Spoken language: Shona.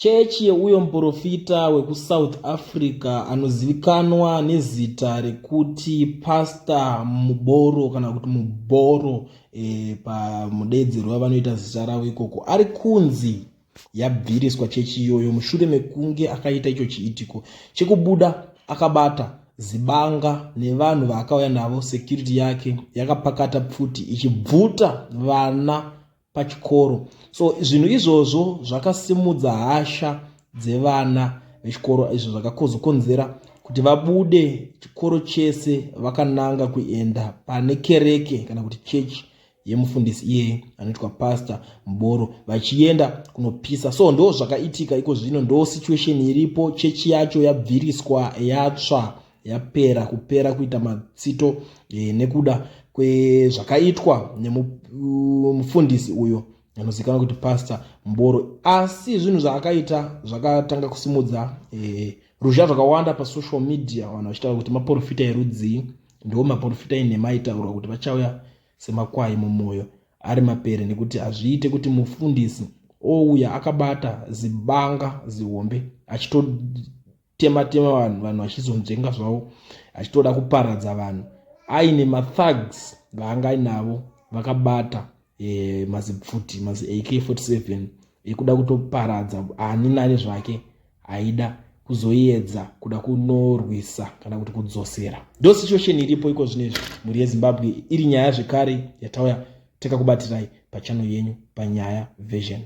Chechi yeuyo muporofita wekuSouth Africa anozivikanwa nezita rekuti Pastor Muboro kana kuti Muboro e, pamudeedzero wavanoita zita ravo ikoko ari kunzi yabviriswa chechi iyoyo mushure mekunge akaita icho chiitiko chekubuda akabata zibanga nevanhu vaakauya navo security yake yakapakata pfuti ichibvuta vana pachikoro so zvinhu izvozvo zvakasimudza hasha dzevana vechikoro izvo zvakakozokonzera kuti vabude chikoro chese vakananga kuenda pane kereke kana kuti chechi yemufundisi iyeye anoitwa pastor muboro vachienda kunopisa so ndo zvakaitika iko zvino ndo situation iripo chechi yacho yabviriswa yatsva yapera kupera kuita matsito e, nekuda kwezvakaitwa nemufundisi uyo anozikanwa kuti pastor mboro asi zvinhu zvaakaita zvakatanga kusimudza e, ruzha zvakawanda pasocial media vanhu vachitaura kuti maprofita erudzii ndiwo maprofita enhema aitaurwa kuti vachauya semakwai mumwoyo ari mapere nekuti hazviite kuti mufundisi ouya akabata zibanga zihombe achitotema tema vanhu vanhu vachizonzvenga zvavo achitoda kuparadza vanhu aine mathugs vaanga ainavo vakabata e, mazipfuti mazi ak47 ekuda kutoparadza ani nani zvake aida kuzoedza kuda kunorwisa kana kuti kudzosera ndo situation iripo iko zvinezvi mhuri yezimbabwe iri nyaya zvekare yatauya takakubatirai pachano yenyu panyaya version.